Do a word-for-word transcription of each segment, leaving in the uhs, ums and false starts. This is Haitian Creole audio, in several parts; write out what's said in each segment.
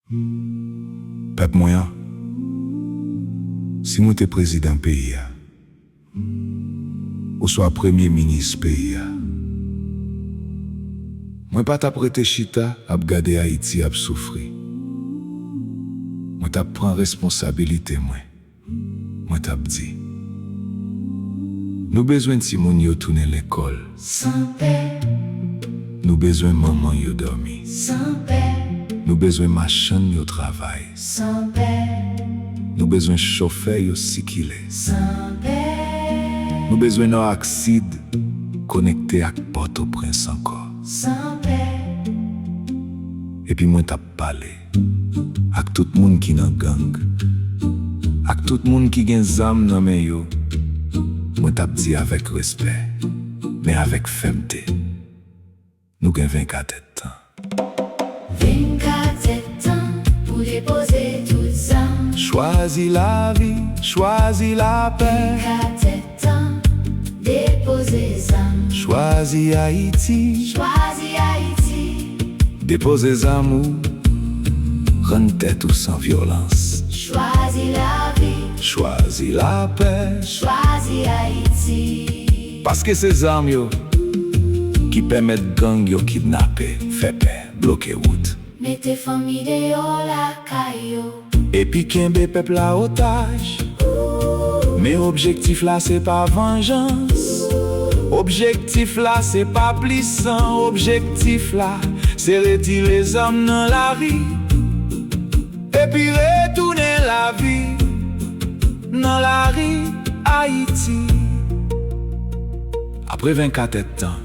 Pèp mwen an, si mwen te prezidan peyi a, oswa premye minis peyi a, mwen pa t ap rete chita ap gade Ayiti ap soufri. Mwen t ap pran responsabilite mwen. Mwen t ap di, nou bezwen timoun yo tounen lekòl san pè. Nou bezwen manman yo dòmi san pè. Nou bezwen machann yo travay san pè. Nou bezwen chofè yo sikile san pè. Nou bezwen Nò ak Sid konekte ak Pòtoprens ankò san pè. Epi mwen t ap pale ak tout moun ki nan gang, ak tout moun ki gen zam nan men yo, mwen t ap di avèk respè, men avèk fèmte, nou gen vennkat èdtan. Vennkat èdtan pou depoze tout zam. Chwazi lavi, chwazi lapè. Vennkat èdtan, depoze zam. Chwazi Ayiti. Chwazi Ayiti. Depoze zam ou, rann tèt ou san vyolans. Chwazi lavi. Chwazi lapè. Chwazi Ayiti. Paske se zam yo ki pèmèt gang yo kidnape, fè pè, bloke wout. Mete fanmi deyò lakay yo. Epi kenbe pèp la otaj. Men objektif la se pa vanjans. Objektif la se pa plis san. Objektif la se retire zam nan lari. Epi retounen lavi nan lari Ayiti. Apre vennkat èdtan,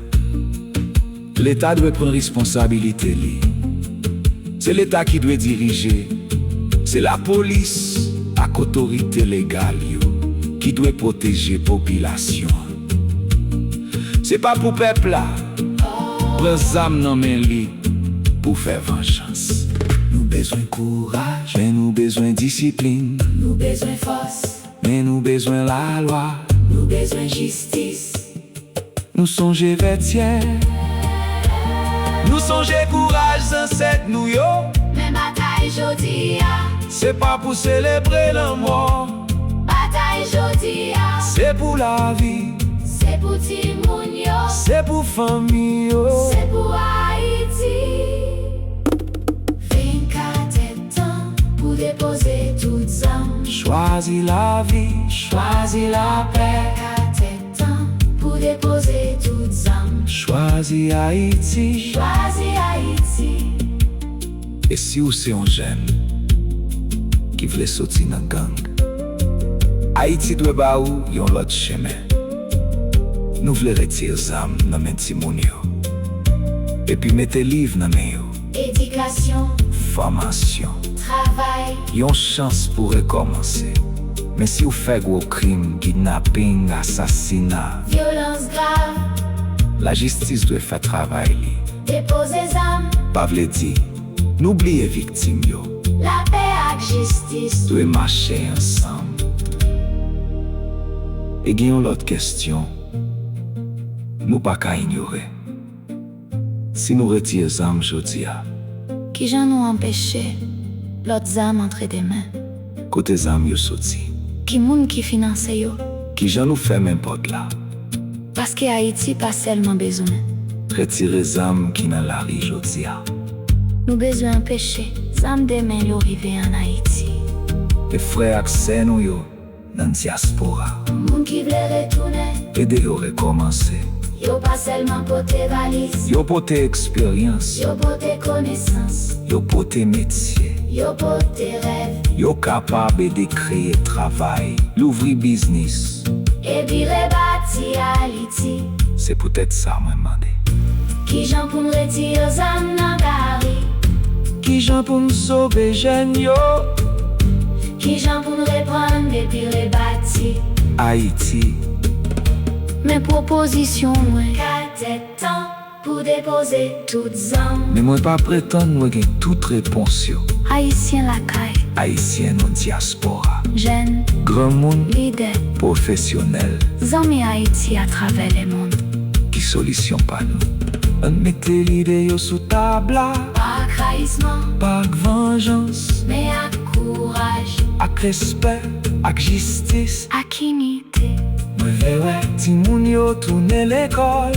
Leta dwe pran responsabilite li. Se Leta ki dwe dirije. Se lapolis ak otorite legal yo ki dwe pwoteje popilasyon an. Se pa pou pèp la pran zam nan men li pou fè vanjans. Nou bezwen kouraj, men nou bezwen disiplin. Nou bezwen fòs, men nou bezwen lalwa. Nou bezwen jistis. Nou sonje Vètyè. Nou sonje kouraj zansèt nou yo. Men batay jodi a. Se pa pou selebre lanmò. Batay jodi a. Se pou lavi. Se pou timoun yo. Se pou fanmi yo. Se pou Ayiti. Vennkat èdtan pou depoze tout zam. Chwazi lavi. Chwazi lapè. Vennkat èdtan pou depoze tout zam. Chwazi Ayiti. Chwazi Ayiti. E si w se yon jèn ki vle soti nan gang, Ayiti dwe ba ou yon lòt chemen. Nou vle retire zam nan men timoun yo, epi mete liv nan men yo. Edikasyon. Fòmasyon. Travay. Yon chans pou rekòmanse. Men si w fè gwo krim, kidnaping, asasina, vyolans grav, lajistis dwe fè travay li. Depoze zam pa vle di nou bliye viktim yo. Lapè ak jistis dwe mache ansanm. E gen yon lòt kesyon nou pa ka inyore. Si nou retire zam jodi a, kijan nou anpeche lòt zam antre demen? Kote zam yo soti? Ki moun ki finanse yo? Kijan nou fèmen pòt la? Paske Ayiti pa sèlman bezwen retire zam ki nan lari jodi a. Nou bezwen anpeche zam demen yo rive ann Ayiti. E frè ak sè nou yo nan dyaspora, moun ki vle retounen, ede yo rekòmanse. Yo pa sèlman pote valiz. Yo pote eksperyans. Yo pote konesans. Yo pote metye. Yo pote rèv. Yo kapab ede kreye travay, louvri biznis. Epi rebati Ayiti. Se poutèt sa mwen mande. Kijan pou n retire zam nan lari? Kijan pou n sove jèn yo? Kijan pou n reprann epi rebati Ayiti? Men pwopozisyon mwen. Vennkat èdtan pou depoze tout zam. Men mwen pa pretann mwen gen tout repons yo. Ayisyen lakay. Ayisyen nan dyaspora. Jèn. Granmoun. Lidè. Pwofesyonèl. Zanmi Ayiti atravè lemonn. Ki solisyon pa nou? Ann mete lide yo sou tab la. Pa ak rayisman, pa ak vanjans, men ak kouraj, ak respè, ak jistis, ak inite. Mwen vle wè timoun yo tounen lekòl.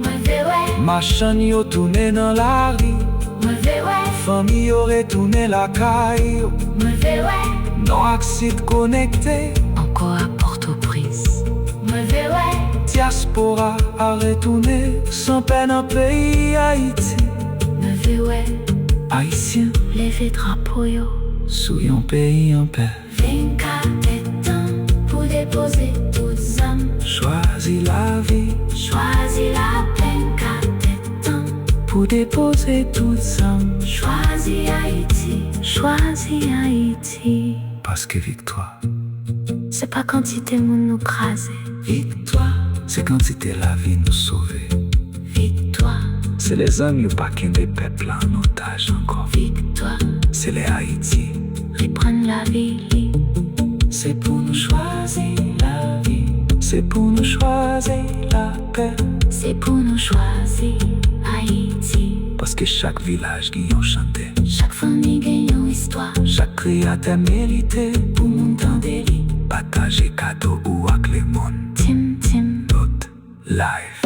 Mwen vle wè machann yo tounen nan lari. Mwen vle wè fanmi yo retounen lakay yo. Mwen vle wè Nò ak Sid konekte. Ankò ak Pòtoprens. Mwen vle wè dyaspora a retounen san pè nan peyi Ayiti. Mwen vle wè Ayisyen leve drapo yo sou yon peyi an pè. Vennkat èdtan pou depoze tout zam. Chwazi lavi. Chwazi lapè. Vennkat èdtan pou depoze tout zam. Chwazi Ayiti. Chwazi Ayiti. Paske viktwa se pa kantite moun nou kraze. Viktwa se kantite lavi nou sove. Viktwa se lè zam yo pa kenbe pèp la an otaj ankò. Viktwa se lè Ayiti reprann lavi li. Se pou nou chwazi lavi. Se pou nou chwazi lapè. Se pou nou chwazi Ayiti. Paske chak vilaj gen yon chante. Chak fanmi gen yon istwa. Chak kreyatè merite pou moun tande li. Pataje kado ou ak lemonn. Tim Tim. Note Live.